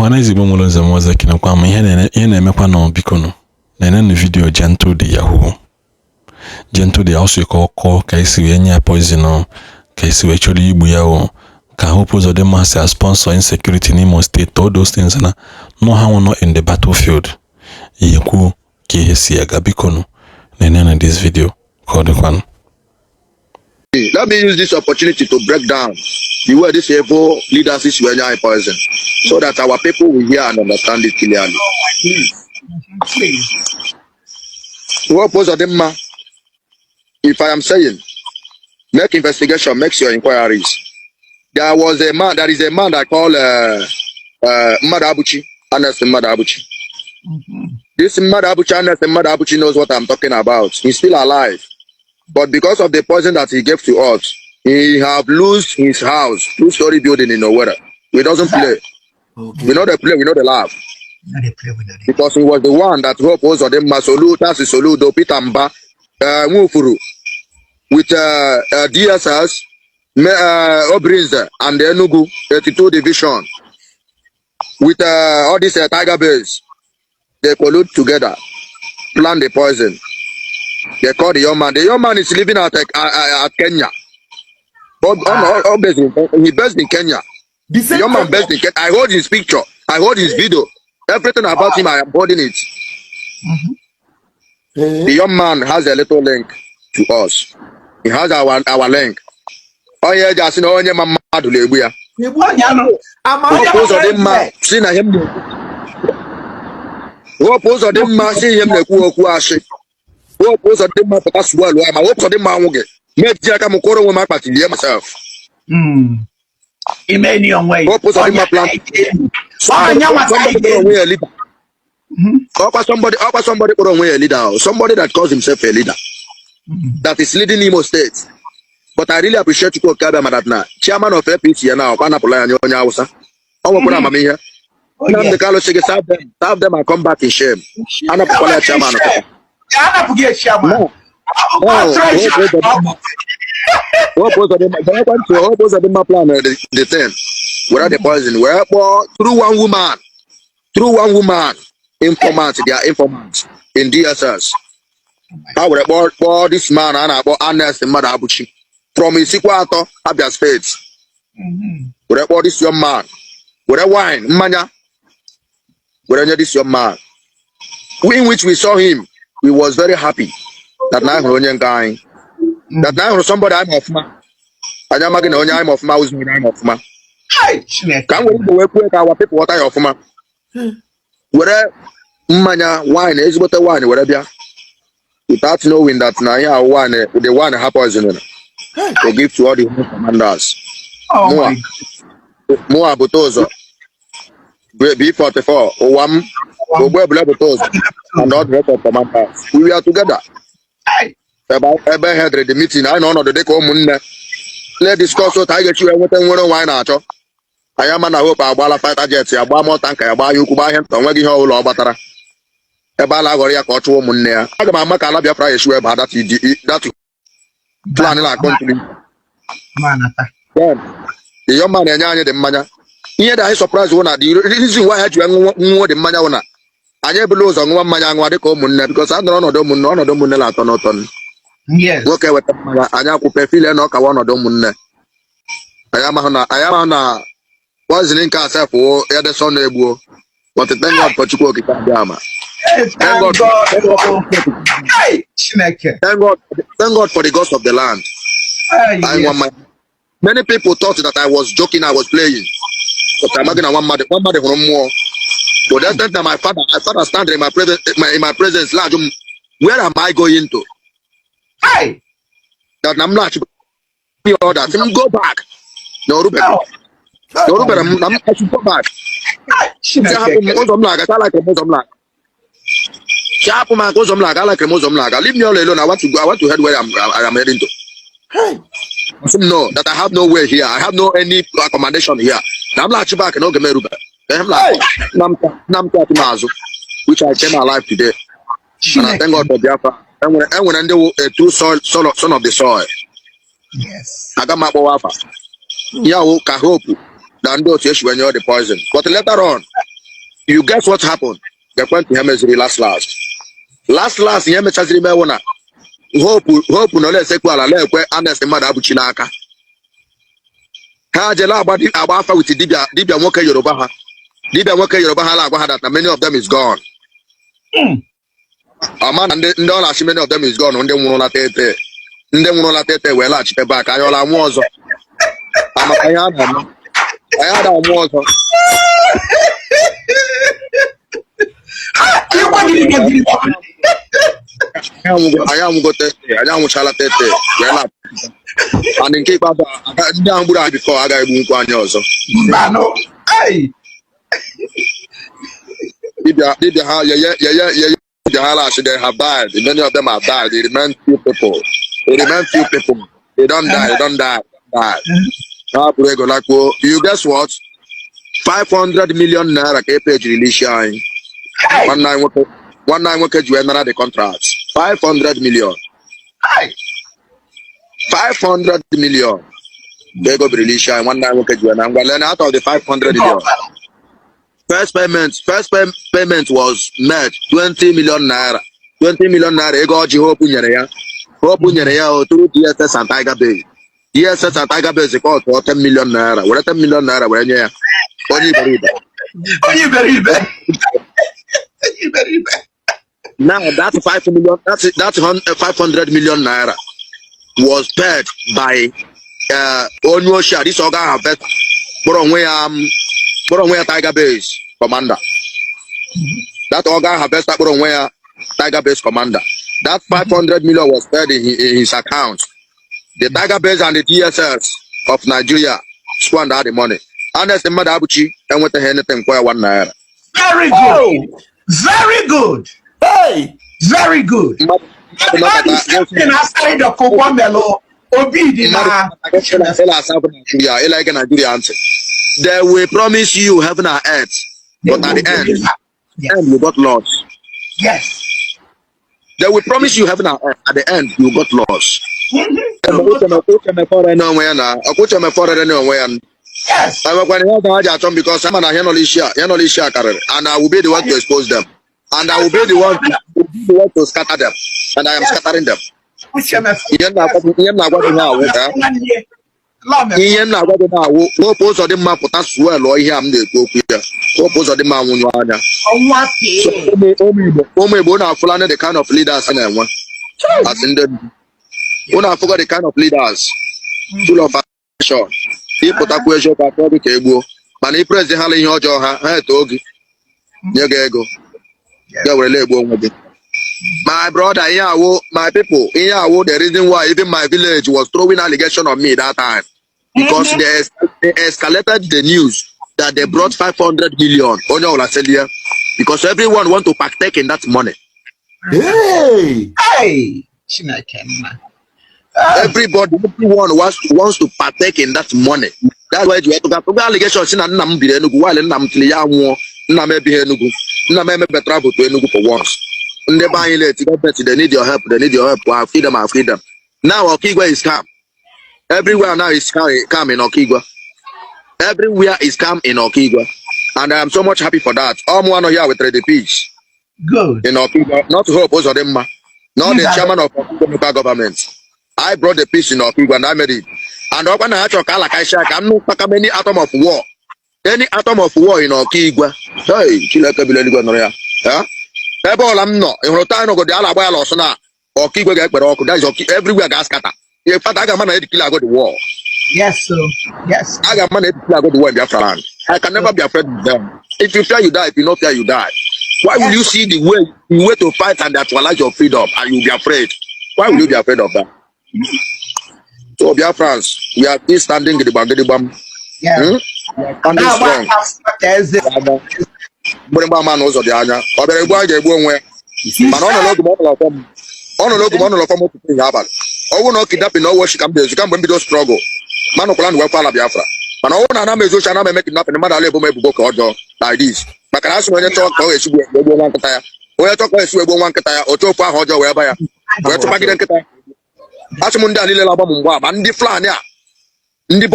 Ọhaneze Igbo nwere nze m ọzọ, ekenekwa m. Ihe na-emekwa nọ, biko nụ na-enenụ video Gentle the Yahoo. Gentle the also ka ọ kọọ ka esi wee nye ya poison o, ka esi wee chọrọ igbu ya o, ka Hope Uzodimma si a sponsor insecurity n'Imo State, all those things na nọ ha nọ in the battlefield. Ihe kwuo ka ihe si aga, biko nụ na-enenụ this video ka ọ dịkwanụ. Let me use this opportunity to break down the way these evil leaders is when poison, so that our people will hear and understand it clearly. Please. Please. Hope Uzodimma, if I am saying, make investigation, make your inquiries. There was a man, there is a man that called Madabuchi, Ernest Madabuchi. This Madabuchi, Ernest Madabuchi, knows what I'm talking about. He's still alive. But because of the poison that he gave to us, he have lost his house, two-story building in Owerri. We doesn't play. We know the play, we know the laugh. No dey play with that. Because he was the one that Hope Uzodimma, Solu, Tasi Soludo, Peter Mba, Nwifuru, with DSS, Obrinze, and the Enugu 82 Division, with all these Tiger Base, they collude together, plan the poison. They call the young man. The young man is living at Kenya. Oh, he based in Kenya. The The same young man Kenya. Based in Kenya. I hold his picture. I hold his video. Everything about him, I am holding it. The young man has a little link to us. He has our link. Onye eji asị na onye ma mmadụ na-egbu ya. Egbu. Onye nụ. Ama. Hope Uzodimma si na ihe m na-ekwu. Hope Uzodimma si ihe m na-ekwu okwu asị. Hope Uzodimma pụta suwelu ya ma Hope Uzodimma anwụghị. Meji aka m kwụrụ onwe m akpati lie myself. Ime ni onwe yi. Hope Uzodimma plan. Onye nwa ka Somebody anyị kpọrọ onwe ya leader. Ọkwa somebody kpọrọ onwe ya leader o. Somebody that calls himself a leader, that is leading Imo State. But I really appreciate Chukwu Okike Abịama that na chairman of APC ya na ọkwa napụla ya nye onye Hausa. Ọ nwekwara amamihe. Oh, Nnamdi yes. Kanu sị gị serve them, serve them and come back in shame. Anapụkwala ya chairman kịta. Ya anapụghị ya chairman. No. No, Hope Uzodimma. Hope Uzodimma, gee ntị, Hope Uzodimma plan the thing. Were the poison, were kpọọ through one woman, informant, their informant in DSS. Ha were kpọọ this man a na-akpọ Ernest Mmadụ from Isikwa Atọ, Abia State. Were kpọọ this young man, were wine, mmanya, were nye this young man. In which we saw him, we was very happy that na anyị hụrụ onye nke anyị. That na anyị hụrụ somebody anyị ma ọfụma. Anyị amaghị na onye anyị ma ọfụma wụzi onye anyị ma ọfụma. Ai, Chineke. Ka m were Igbo wee kwuo ka our people ghọta ya ọfụma. Were mmanya wine, ezigbote wine, were bịa. Without knowing that na ihe ahụ wine, the wine ha poison to give to all the home commanders. Oh Mụa. my God. Mụa bute ụzọ. B44, ụwa m, Ogbu Ebule bute ụzọ, and all the rest of commanders. We were together. Ai. Ebe hedịrị the meeting, anyị nọ ọnọdụ dịka ụmụnne. Le discuss otu anyị ga-esi wee nweta nnwere onwe anyị na-achọ. Anyị ama na Hope agbaala fighter jet ya, gbaa mọta nka ya, gbaa ya ukwu, gbaa ihe nta, onweghị ihe ọbụla ọ gbatara. Ebe a na-aghọrọ ya ka ọ chụwa ụmụnne ya. Aga m ama ka ala Biafra esi wee baa that plan na-akọ ntuli. Manata. Then, the young man na-enye anyị dị mmanya. Ihe dị anyị surprise wụ na the reason why ha ji wee ṅụọ dị mmanya wụ na anyị ebula ụzọ ṅụwa mmanya aṅụwa dịka ụmụnne, because a nọrọ ọnọdụ ụmụnne, ọnọdụ ụmụnne na-atọ n'ụtọ. Yes. Nwoke weta mmanya, anyị akwụpe file na ọkawa ọnọdụ ụmụnne. Anyị amaghị na poison nke asef wụ edesọ na-egbuo. But thank God for Chukwu Okike Abịama. Hey, Thank God. God. Hey, Chineke. Thank God, thank God for the gods of the land. Hey, I want my many people thought that I was joking, I was playing. But amaghị na nwa mmadụ hụrụ mmụọ. But then that my father stand in my presence, na-ajụ m, where am I going to? Hey. That na m laghachi order, sị m go back. Na orubere. Oh. Na orubere m na m I should go back. Hey, Sị hapụ m Chineke. ụzọ m na-aga, sị alakịrị m ụzọ m na-aga. Sị hapụ m aka ụzọ m na-aga, alakịrị m ụzọ m na-aga. Leave me all alone. I want to go. I want to head where I am heading to. Hey. Sị m no, that I have no way here. I have no any accommodation here. Na m laghachi back n'oge m erube. Ihe m na-akpọ nna m tati m azụ, which I came alive today. And I thank God for Biafra. Enwere ndị wụ a true son of the soil. Yes. Aga m akpọwa afa. Ya wụ ka Hope na ndị otu esi wee nye the poison. But later on, You guess what happened? Ekwentị ihe meziri last last. Last last, ihe mechaziri mewu na Hope nọ na-esekpu ala na-ekwe Ernest mmadụ abụchi n'aka. Ha jela agba afa with dibịa nwoke Yoruba ha. Dibịa nwoke Yoruba ha na-agwa ha that na many of them is gone. Ama na ndị ọ na-achị, many of them is gone, ndị nwụrụla tete, ndị nwụrụla tete wee laghachite back. Anyị ọla anwụ ọzọ? Amaka ihe a na-eme, anyị ada anwụ ọzọ. Ha, ịgwa gị gị. Anyị anwụgo tete, anyị anwụchala tete wee laghachite. And nke ikpeazụ, ndị ahụ gburu anyị before agaghị egbu nkwu anyị ọzọ. Mbanụ. Hey. Dibịa ha, yeye yeye yeye, dibịa ha laghachi. They have died. Many of them have died. They remain few people. They remain few people. They don't die. They don't die. Die. Ha buru ego lakpuo. You guess what? 500 million naira ka epe jiri n'isi anyị. Hey. Nwanne anyị nwoke ji wee nara the contract. 500 million. Hey. 500 million ka ego biri n'isi anyị. Nwanne anyị nwoke ji wee na ngwa lee na out of the 500 million, first payment was made 20 million naira. 20 million naira, ego ọjị Hope nyere ya. Hope nyere ya o through DSS and Tiger Base. DSS and Tiger Base ka ọ tụọ 10 million naira, were 10 million naira were nye ya onye iberibe. Onye iberibe. Onye iberibe. Now that 5 million, that 500 million naira was paid by onye ochie this oga harvest kpọrọ onwe ya Tiger Base commander. That oga harvester kpọrọ onwe ya Tiger Base commander. That 500 million was paid in his account. The Tiger Base and the DSS of Nigeria squander the money. Ernest mmadụ abụchi enwetaghị anything, kwa ya 1 naira. Very good. Very good. Hey! Very good. Mmadụ All the same thing aside the Melo Obi dị na ịla asa bụ Nigeria, ịla ige Nigeria ntị. They will promise you heaven and earth, but at the end, end you got lost. They will promise you heaven and earth. At the end, you got lost. Uche mefọrọ n'onwe ya na ọkwa Uche mefọrọ n'onwe ya. Enwekwana ihe ọzọ ha ji achọ m, because ama na ihe nọ n'isi a, ihe nọ n'isi a karịrị, and I will be the one to expose them, and I will be the one to scatter them, and I am scattering them. Uche Mefo. Ihe m na-agwa gị na-awụ ka ihe m na-agwa gị na-awụ Hope Ụzọdịmma pụta swelụọ ihe a m na-ekwu okwu ya. Hope Ụzọdịmma nwụnyụ anya. Ọnwa So, pee. ụmụ Igbo na-afụla the kind of leaders a na-enwe as ndị ndu. Unu afụgo the kind of leaders full of action. Ịpụtakwu eziokwu, atọ gị ka egbuo, mana iprezi ha ihe ọjọọ ha, ha etoo gị, nye gị ego, ga werele egbu onwe gị. My brother, ihe awo, my people, ihe awo, the reason why even my village was throwing allegation on me that time, because they escalated the news that they brought 500 million. Onye ọbụla selie, because everyone want to partake in that money. Hey! Hey! Chineke nna. Ah, Everybody, everyone wants to partake in that money. That's why you have to allegation si na nna m biri Enugu while nna m tiri ya nwụọ. Nna m ebighị Enugu. Nna m emebe travel to Enugu for once. Ndị be anyị late gọọmenti, they need your help, they need your help. I feed them, I feed them. Now Okigwe is calm. Everywhere now is calm, calm in Okigwe. Everywhere is calm in Okigwe, and I am so much happy for that. All one here with the peace Good. in Okigwe, not Hope Uzodimma, not the Exactly. chairman of Okigwe local government. I brought the peace in Okigwe and I made it. And ọkwa na achọ ka alakaisha ka m nụ many atom of war, any atom of war in Okigwe. Hey, Chineke bi eluigwe nụrụ ya. Eh? Ebe ọla m nọ, ị hụrụ taa nọgodi ala agba ya lọsọ na Okigwe ga-ekpere ọkụ. That is everywhere ga-askata. In fact, a ga-ama na edeclare go the war. Yes, sir. Yes. A ga-ama na edeclare go the war in Biafra land. I can never be afraid of them. If you fear, you die. If you no fear, you die. Why will you see the way to fight and actualize your freedom and you be afraid? Why will you be afraid of that? So Biafrans, we are still standing gidigbam gidigbam. Hmm? We are standing Na-agba strong. aka eze. Mgbịrịgba ama na ụzọ dị anya. Ọ bịara egbu, anyị ga-egbu onwe ya. Mana ọ nọ n'oge m, ọ nọrọ ọfọm. Ọ nọ n'oge m, ọ nọrọ ọfọm ụtụtụ ihe abalị. Ọ bụrụ na ọ kidnapping na ọwọchi ka m ga-ezu kamgbe m bido struggle. Ma nọkwala na wekwa ala Biafra. Mana ọ bụrụ na ana m ezu ochi, ana m eme kidnapping, mmadụ ala ebo m ebubo ka ọjọọ like this. Maka na asị m onye chọọ ka ọ ga-esi wee gbuo nwa nkịta ya. Onye chọọ ka ọ ga-esi wee gbuo nwa nkịta ya, otu ofu ahụ ọjọọ wee ba ya. Wee chụpagide nkịta ya. Asị m ndị a niile na-agba m mgbe a, ma ndị Fulani a, ndị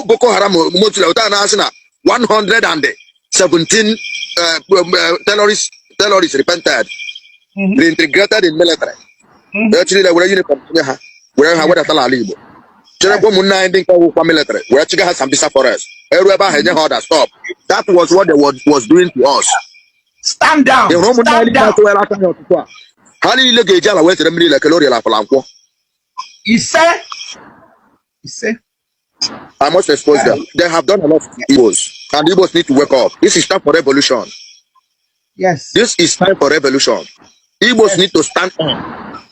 Boko Haram motula ụta na-asị na 175 17 terrorists repented, reintegrated in military. Echi niile were uniform tinye ha, were ha wedatala ala Igbo, cherekwa ụmụnne anyị ndị nke ọgwụkwa military were chiga ha Sambisa Forest. Eru ebe ahụ, enye ha order, stop. That was what they was doing to us. Stand down. Ị hụrụ ụmụnne anyị Stand niile down. atụghara aka ha ọtụtụ a, ha niile ga-eji ala wee tere mmiri lekele oriela afọla nkwọ. Ise. Ise. I must expose them. They have done a lot to Igbos, and Igbos need to wake up. This is time for revolution. This is time for revolution. Igbos need to stand up.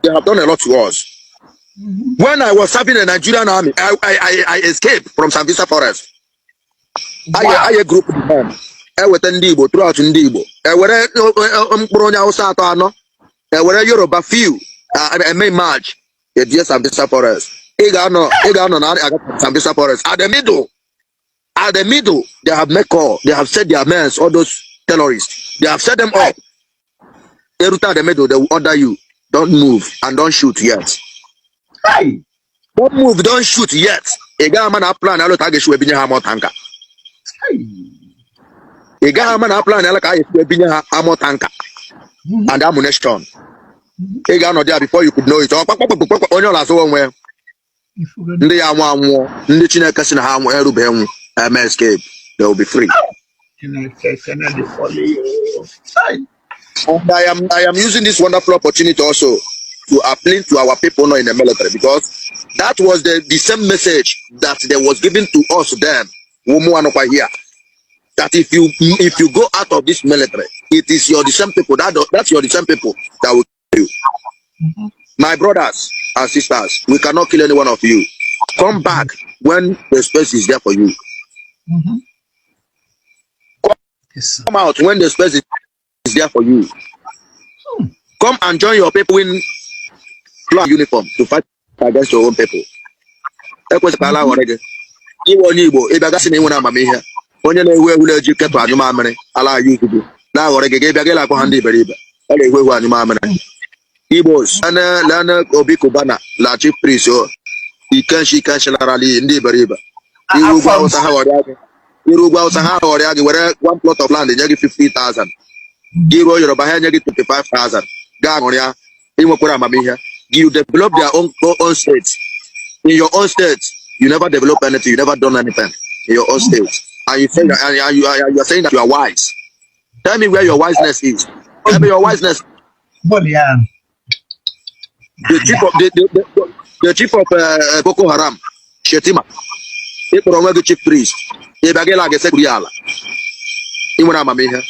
They have done a lot to us. When I was serving the Nigerian army, I escaped from Sambisa Forest. I group them. Eweta ndị Igbo throughout ndị Igbo. Ewere mkpụrụ onye Hausa atọ anọ. Ewere Yoruba few eme march. Ejie Sambisa Forest. Ị ga-anọ na aga Sambisa Forest. At the middle, they have made call. They have set their men, all those terrorists. They have set them up. Erute at the middle, they will order you. Don't move and don't shoot yet. Hey. Don't move, don't shoot yet. Ị gaghị ama na plan alụ ka a ga-esi wee binye ha armor tanker. Hey. Ị gaghị ama na plan alụ ka a ga-esi wee binye ha armor tanker and ammunition. Ị ga-anọ there before you could know it. Ọ kpakpakpakpakpa onye ọla azụwa onwe ya. Ndị ya anwụ anwụọ, ndị Chineke si na ha anwụ erubeghị nwụ eme escape. They will be free. Chineke kene dị fọlị. Hey. And I am using this wonderful opportunity also to appeal to our people not in the military, because that was the same message that they was given to us then. Ụmụ anọkwa here. That if you go out of this military, it is your the same people that's your the same people that will kill you. My brothers and sisters, we cannot kill any one of you. Come back when the space is there for you. Yes, sir. Come out when the space is there for you. Come and join your people in flag uniform to fight against your own people. Ekwesịkwala aghọrị gị. Iwe onye Igbo, ịbịa gasị na ị nwere amamihe. Onye na-ewu ewu na-eji kettle anyụ mamịrị ala anyị ugwu na-aghọrị gị, gị bịa gị lakwa ha ndị iberibe. Ọ na-ewu ewu anyụ mamịrị. Igbos, lene lene Obi Cubana la chief priest o. Ikenshi ikenshi lara n'iyi ndị iberibe. Iru ugwu Awụsa ha ghọrịa gị. Iru ugwu Awụsa ha ghọrịa gị were one plot of land nye gị 50,000. Gị ruo Yoruba, ha enye gị 25,000. Gaa ṅụrịa, ị nwekwara amamihe. You develop their own state. In your own state, you never develop anything, you never done anything in your own state. And you say and you are saying that you are wise. Tell me where your wiseness is. Tell me your wiseness. Bọ́ọ̀lù ya. The chief of Boko Haram, Shetima. Ị kpọrọ onwe gị chief priest. Ị bịa gị la ga-esekpuru ya ala. Ị nwere amamihe.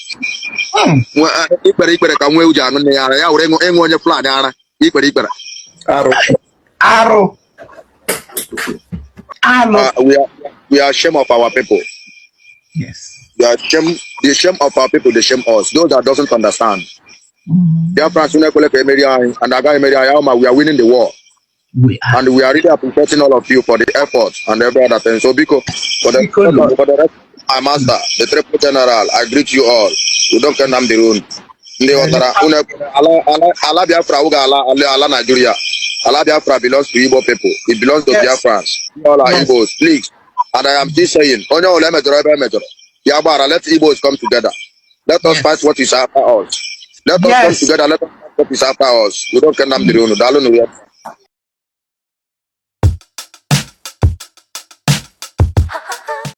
Ikpere ikpere ka nwa ewu ji aṅụ nne ya ara ya were ịṅụ onye Fulani ara ikpere ikpere. Arụ. Arụ. Arụ. We are shame of our people. We are shame, the shame of our people, they shame us. Those that doesn't understand. Biafrans, unu ekwele ka emeri anyị, and agaghị emeri anyị ma we are winning the war. We are. And we are really appreciating all of you for the effort and every other thing. So biko, Biko no. for the rest, my master, the triple general, I greet you all. Udo nke Nnamdi unu. Ndị ghọtara, unu ekwele ala Biafra wụga ala Nigeria. Ala Biafra belongs to Igbo people. It belongs to Biafrans. All are Igbos, please. And I am still saying, onye ọbụla emejọrọ ebe emejọrọ, ya gbara, let Igbos come together. Let us fight what is after us. Let us come together. Let us fight what is after us. Udo nke Nnamdi unu. Daalụ nụ ya.